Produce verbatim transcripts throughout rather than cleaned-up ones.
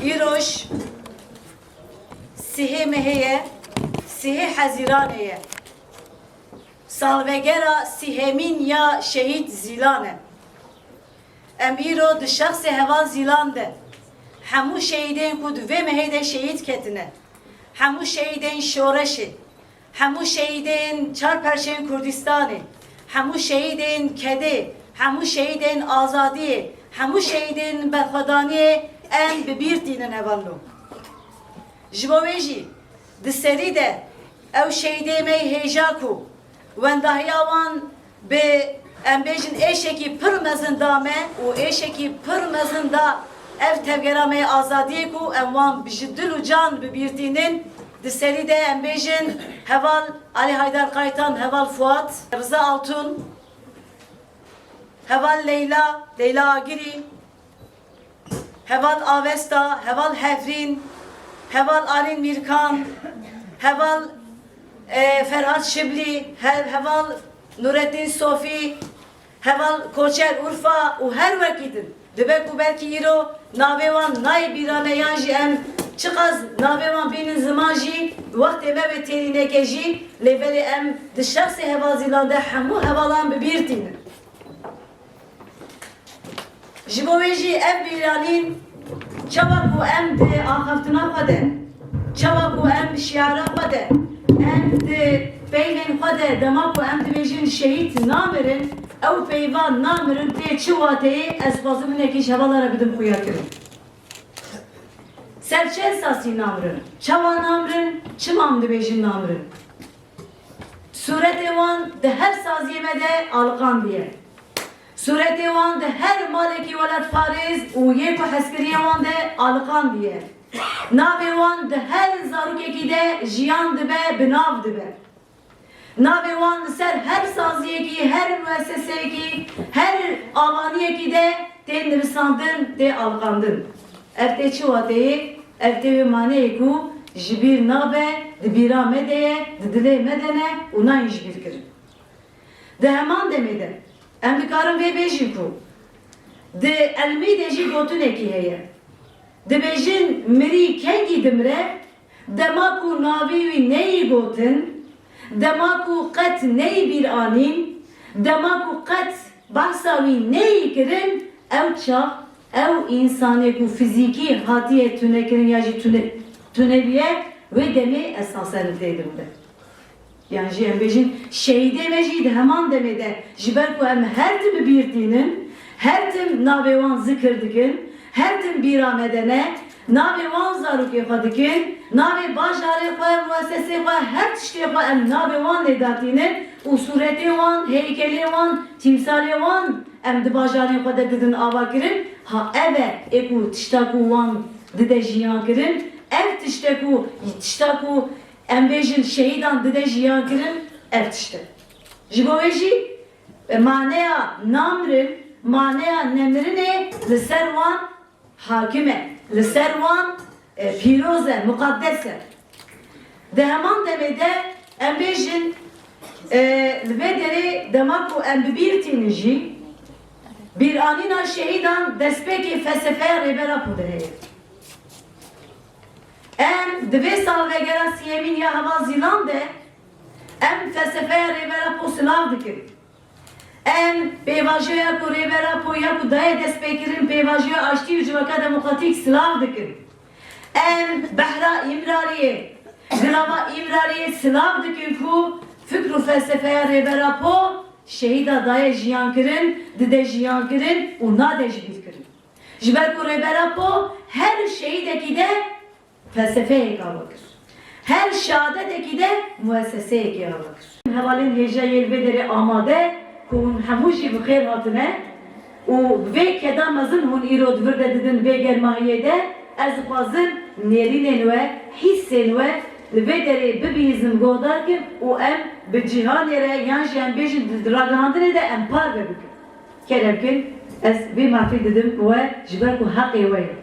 Îroj sihê mehê ye, sihê Hezîranê ye. Salvegera sihemîn ya şehîd Zîlan e. Em îro di şexsê heval Zîlan de hemû şehîdên ku di vê mehê de şehîd ketine, hemû şehîdên şoreşê, hemû şehîdên çar perçeyên Kurdistanê, hemû şehîdên kedê, hemû şehîdên azadiyê, hemû şehîdên berxwedaniyê em bi bîr tînin hevalno. Ji bo wê jî di serî de ew şehîdê me hêja ku wendahiya wan bi, em bêjin, êşekî pir mezin da me û êşekî pir mezin da ev tevgera me yê azadiyê ku em wan bi ji dil û can bi bîr tînin. Di serî de em bêjin heval Alî Haydar Kaytan, heval Fuat, Riza Altun, heval Leyla, Leyla Agirî, heval Avesta, heval Hevrîn, heval Arîn Mîrkan, heval, e, Ferhat Şiblî, he-, heval Nureddin Sofî, heval Koçer Urfa û her wekî din. Dibe ku belkî îro navê wan nayê bîra me yan jî em çiqas navê wan bînin ziman jî wextê me wê têrî neke jî, lê belê em di şexsê heval Zîlan de hemû hevalan bi bîr tînin. Ji bo wê jî ev bîranîn çawa ku em di axaftina xwe de, çawa ku em bi şiara xwe de, em di peyvên xwe de, dema ku em dibêjin şehîd namirin, ew peyva namirin tê çi wateyê, ez dixwazim hinekî ji hevala re bidim xuyakirin. Ser çi esasî namirin? Çawa namirin? Çima em dibêjin namirin? Sûretê wan di her saziyê me de aliqandiye. Sûretê wan di her malekî welatparêz û yê ku hezkiriyê wan de aliqandiye. Navê wan di her zarokekî de jiyan dibe, bi nav dibe. Navê wan li ser her saziyekî, her muesseseyekî, her avaniyekî de tê nivisandin, tê aliqandin. Ev tê çi wateyê? Ev tê wê maneyê ku ji bîr nabe, di bîra me de ye, di dilê me de ne û nayên ji bîr kirin. Di heman demê de em dikarin vê bêjin ku di elmî de jî gotinekî heye. Dibêjin, mirî kengî dimire, dema ku navê wî neyî gotin, dema ku qet neyî bîr anîn, dema ku qet behsa wî neyî kirin, ew çax, ew însanê ku fizîkî hatiye tunekirin ya jî tune-, tune bûye, wê demê esasen li tê dimire. Yan jî em bêjin, şehîdê me jî di heman demê de, ji ber ku em her tim bi bîr tînin, her tim navê wan zikir dikin, her tim bîra me de ne, navê wan zarokê xwe dikin, navê bajarê xwe, muessesê xwe, her tiştê xwe em navê wan lê datînin û sûretê wan, heykelê wan, tîmsalê wan em di bajarên xwe de didin ava kirin. Ha ev e ê ku tişta ku wan dide jiyan kirin, ev tişte ku, tişta ku em bêjin şehîdan dide jiyan kirin, ev tişt e. Ji bo wê jî, e, maneya namirin, maneya nemirinê li ser wan hakim e, li ser wan, e, pîroz e, muqaddes e. Di heman demê de em bêjin, e, li vê derê dema ku em bi bîr tînin jî, bîranîna şehîdan destpêkê felsefeya Rêber Apo de heye. Em di vê salvegera siyemîn ya Heval Zîlan de, em felsefeya Rêber Apo silav dikin. Em pêvajoya ku Rêber Apo ya ku daye destpêkirin, pêvajoya aştî û civaka demokratîk silav dikin. Em behra Îmraliyê, girava Îmraliyê silav dikin ku fikr û felsefeya Rêber Apo şehîda daye jiyan kirin, dide jiyan kirin û nade ji bîr kirin. Ji ber ku Rêber Apo her şehîdekî de felsefeyek ava kir. Her şehadetekî de muesseseyekê ava kir. Hevalên hêja yê li vê derê amade ku hûn hemû jî bi xêr hatine û bi vê keda mezin hûn îro di vir de didin vê germahiyê de, ez dixwazim nêrînên we, hîsên we li vê derê bibihîzim, guhdar kim û em bi cîhanê re yan jî em bêjin di ragihandinê de em parve bikin. Kerem kin, ez vê mafê didim we ji ber ku heqê we ye.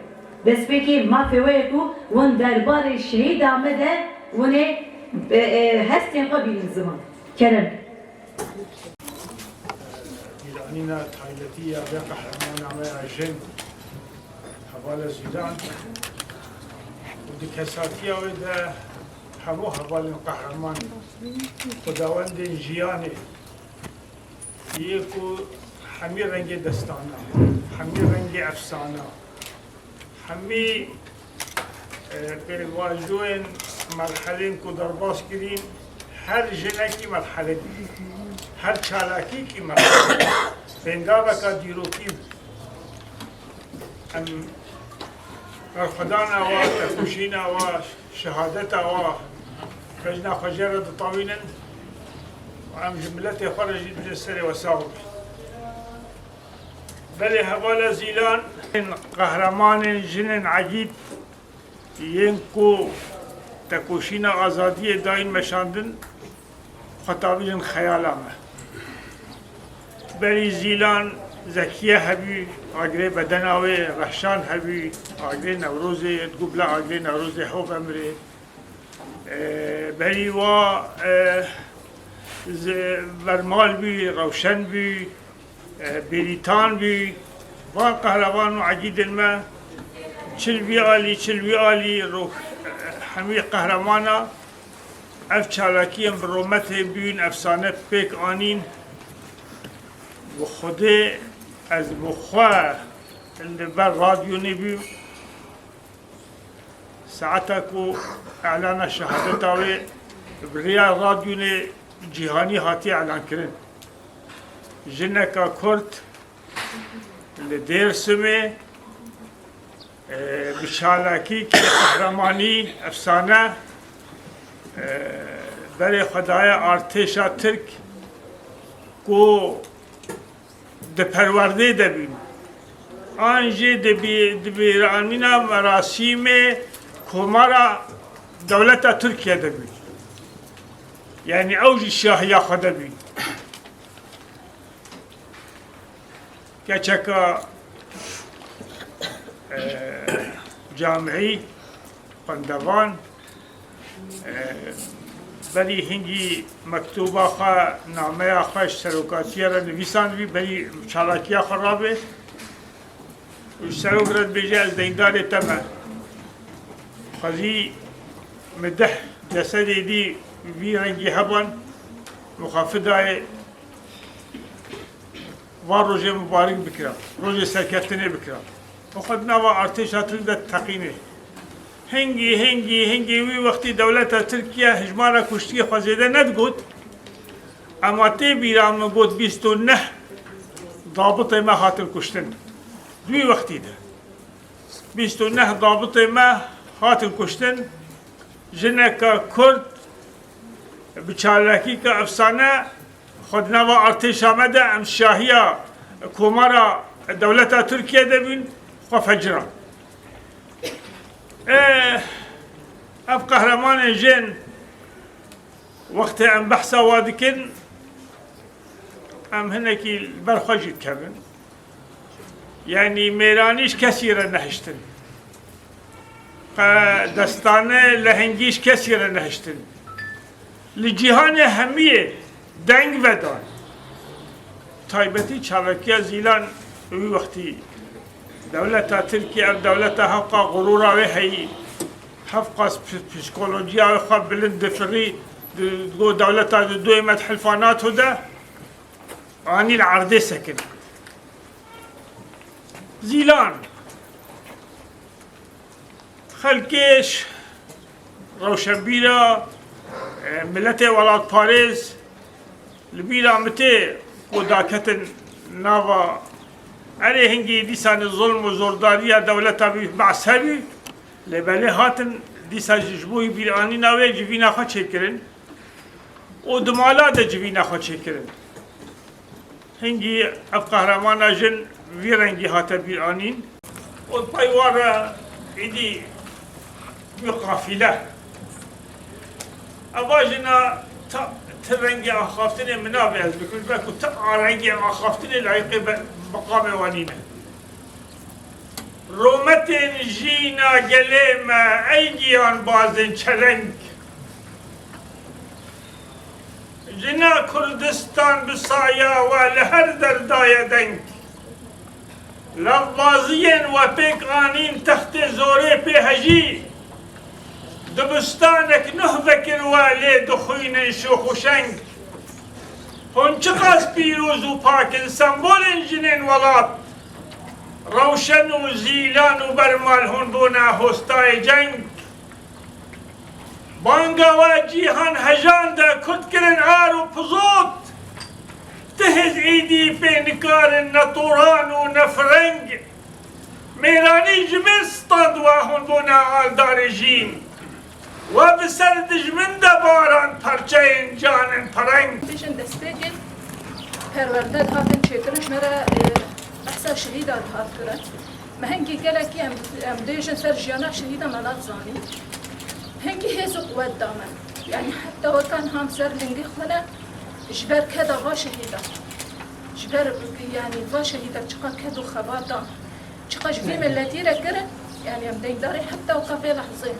Destpêkê mafê we ye ku hûn derbarê şehîda me de hûn ê, e, e, hestên xwe bînin ziman. Kerem kin. Bîranîna taybetî ya vê qehremana me ya jin, Heval Zîlan, Di kesatiya wê de hemû hevalên qehreman, xwedawendên jiyanê, yê ku hemî rengê destana, hemî rengê efsana, hemî, e, pêvajoyên merhelên ku derbas kirîn, her jinekî merhelek bû, her çalakîkî merhelek bû, pêngaveka dîrokî bû. Em berxwedana wa, tekoşîna wa, şehadeta wa, bejna xwe jê re ditewînin û em ji miletê xwe re jî dibêjin serê we sax bî. Belê hevala Zîlan, qehremanên jinên egîd yên ku tekoşîna azadiyê dayîn meşandin, xwe tavînin xeyala me. Berî Zîlan Zekiye hebû, agirê bedena wê, Rehşan hebû, agirê Newrozê, digot bila agirê Newrozê hew vemirê. E, berî wa, e, z-, Vermal bû, Rewşen bû, e, Bêrîtan bû. Van qehreman û egîdên me, çil vî alî, çil wî alî, ro-, hemî qehremana ev çalakiyên bi rometê bûn, efsane pêk anîn. Bi Xwedê ez bi xwe li ber radyonê bûm. Saeta ku elana şehadeta wê bi rêya radyonê cîhanî hatiye elankirin. Jineka Kurd li Dêrsimê, e, bi çalakî, qehremanî, efsane, e, berê xwe daye artêşa Tirk ku di perwerdê de bûn. An jî di bî-, di bîranîna merasîmê Komara Dewleta Tirkiye de bûn. Yanî ew jî şahiya xwe de bûn. Keçeka, e, camî, xwendevan, e, berî hingî mektuba xwe, nameya xwe ji serokatiye re nivîsandibî, berî çalakiya xwe rabe. Û ji serok re dibêje, ez deyndarê te me. Xwezî min deh cesedê dî vî rengî heban, min xwe fidayê. Van rojê mibarek bikira, rojê serkeftinê bikira. Û xwe di nava artêşa Tirk de diteqînê. Hingî, hingî, hingî wî wextî dewleta Tirkiye hijmara kuştiyê xwe zêde nedigot. Ema tê bîra min got bîst û neh dabitê me hatin kuştin. Di wî wextî de. Bîst û neh dabitê me hatin kuştin. Jineka Kurd bi çalakîka efsane xwe di nava artêşa me de, em şahiya Komara Dewleta Tirkiye de bûn, xwe fecira. Ê, ev qehremanên jin wextê em behsa wa dikin, em hinekî li ber xwe jî dikevin. Yanî mêranî ji kesî re nehiştin. Qe destane lehengî ji kesî re nehiştin. Li cîhanê hemiyê deng vedan. Taybetî çalakiya Zîlan wî wextî dewleta Tirkî, ev dewleta hevqa xurûra wê heyî, hevqas psi-, psîkolojiya wê xwe bilind difirî, di, digot dewleta di doyê me di hilfa NATO de, anî li erdê sekin. Zîlan, xelkê ş-, rewşenbîra, e, miletê welatparêz li bîra min tê ku daketin nava erê hingî dîsanê zulm û zordariya dewleta bî behs hebî, lê belê hatin dîsa jî ji bo wî bîranîna wê civîna xwe çêkirin û di mala de civîna xwe çêkirin. Hingî ev qehremana jin vî rengî hate bîranîn. Û pey wan re êdî wî qafîle. Eva jina ta, ti rengê axaftinê min nabe ez bikim, ji ber ku ti a rengê axaftinê layiqê be, meqamê wan nîne. Rometên jîna gelê me, ey giyanbazên çeleng. Jina Kurdistan bi saya we li her der daye deng. Lafbaziyên we pêk anîn textê zorê pê hejî. Dibistanek nuh vekir we lê dixwînin şox û şeng. Hûn çiqas pîroz û pak in, sembolên jinên welat. Rewşen û Zîlan û Bermal hûn bûne hostayê ceng. Banga we cîhan hejan de kut kirin ar û pizot. Ti hêz êdî pê nikarin ne toran û ne fireng. Mêranî ji mêr stand we hûn bûne aldarê jîn. We bi ser dijmin de barand perçeyên canin pereng. Bêjin destpêkê perwerde dihatin çêkirin, ji me re, e, behsa şehîda dihat kirin. Me hingî gelekî em, em bêjin ser jiyana şehîda me nadizanî. Hingî hêz û quwet da me. Yanî heta weka niha em ser lingê xwe ne ji ber keda va şehîda. Ji ber, yanî va şehîda çiqa ked û xebat da. Çiqa ji vî miletî re kirin, yanî em deyndarê heta weka vê lehzê.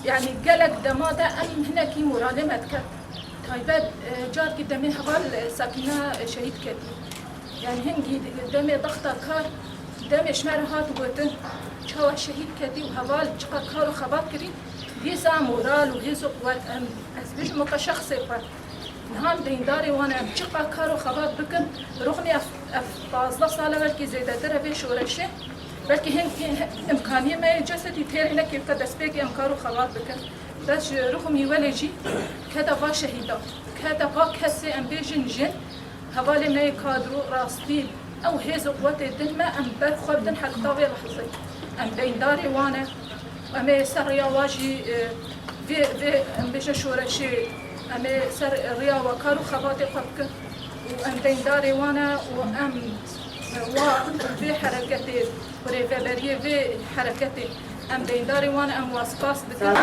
Yanî gelek dema de em hinekî moralê me diket. Taybet, e, carkî demê heval, e, Sakîna, e, şehîd ketî. Yanî hingî demê dexta kar, demê ji me re hat gotin, çawa şehîd ketî û heval çiqa kar û xebat kirî, dîsa moral û hêz û quwet em, ez bêjim weke şexsê xwe. Niha em deyndarê wan e, em çiqa kar û xebat bikin, rixmî ev, ev pazdeh sal e, belkî zêdetir e vê şoreşê, belkî hin, hin, îmkaniyê me yê cesedî têrê nekê bike destpêkê em kar û xebat bikin. Bes ji rixmî welê jî keda va şehîda, keda va kesê em bêjin jin, hevalê me yê kadro rastî ew hêz û quwetê din me em ber xwe bidin heta vê lehzê. Em deyndarê wan e. Em ê ser rêya wa jî, e, vê, vê, em bêjin şoreşê, em ê ser rêya wa kar û xebatê xwe bikin û em deyndarê wan e û em, e, wa vê hereketê, rêveberiyê vê hereketê, em deyndarê wan e, em wa spas dikin.